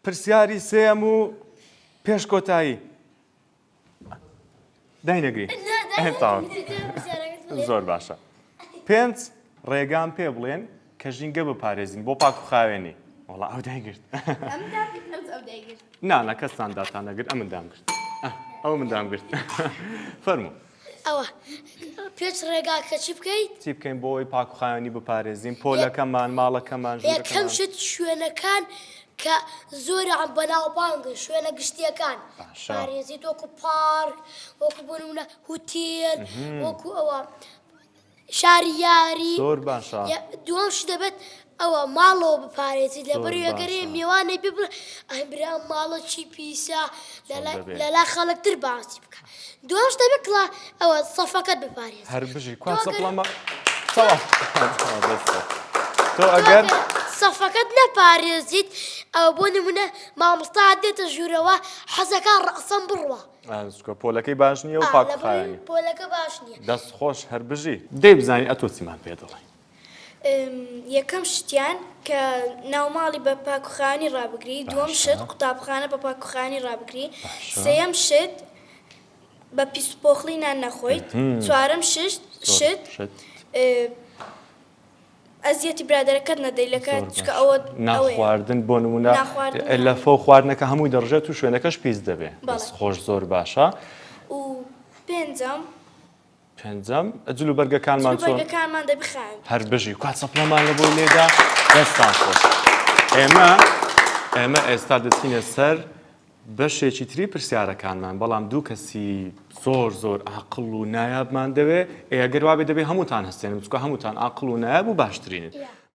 پرسیاری سێیەم و پێش کۆتایی داینەگری زۆر باشە پێنج ڕێگام پێ بڵێن کە ژینگە بپارێزین بۆ پاک و خاوێنی وەڵا ئەو دایگرت نا نا کەستان داتان نەگرت ئەمن دام گرت ئەو من دام گرت فەرموو ئەوە پێچ ڕێگا کە چی بکەیت؟ چی بکەین بۆ ئەوەی پاک و خاوێنی بپارێزین پۆلەکەمان ماڵەکەمان یەکەم شت شوێنەکان کە زۆریان بەناوبانگن شوێنە گشتیەکان پارێزیت وەکو پارک وەکو بۆ نمونە هوتێل وەکو ئەوە شاری یاری زۆر باشە دووەم شت دەبێت ئەوە ماڵەوە بپارێزیت لەبەر ئەگەرێ میوانەی بێ بڵێ ئەی برا ماڵە چی پیسە لەلا خەڵکتر باسی بکە دووەم شت دەبێت کڵا ئەوە سەفەکەت بپارێزی هەر بژی کوا سەپڵەمە تۆ ئەگەر سەفەکەت نەپارێزیت ئەوە بۆ نمونە مامۆستا دێتە ژوورەوە حەزەکە ڕەسەن بڕوە چونکە پۆلەکەی باش نییە و پاک خاوێنی پۆلەکە باش نییە. دەست خۆش هەر بژی. دەی بزانین ئەتۆ چیمان پێ دەڵێی. یەکەم شتیان کە ناوماڵی بە پاکوخاوێنی ڕابگری، دووەم شت قوتابخانە بە پاکوخاوێنی ڕابگری، سێیەم شت بە پیس و پۆخڵی نان نەخۆیت، چوارەم شت شت ئەزیەتی برادەرەکەت نەدەی لە کات چونکە ئەوە ئەوەیە. ناخواردن بۆ نمونە ناخواردن لەفە و خواردنەکە هەمووی دەڕژێت و شوێنەکەش پیس دەبێ بەڵێ. دەست خۆش زۆر باشە. و پێنجەم. پێنجەم جل و بەرگەکانمان جل و چۆن؟ بەرگەکانمان دەبی خاوێن بێت. هەر بژی کوا چەپڵەمان لە بۆی لێدا دەستان خۆش. ئێمە ئێمە ئێستا دەچینە سەر بەشێکی تری پرسیارەکانمان بەڵام دوو کەسی زۆر زۆر ئاقڵ و نایابمان دەوێ ئێ گەر وابێ دەبێ هەمووتان هەستێنم چونکە هەمووتان ئاقڵ و نایاب و باشترینن.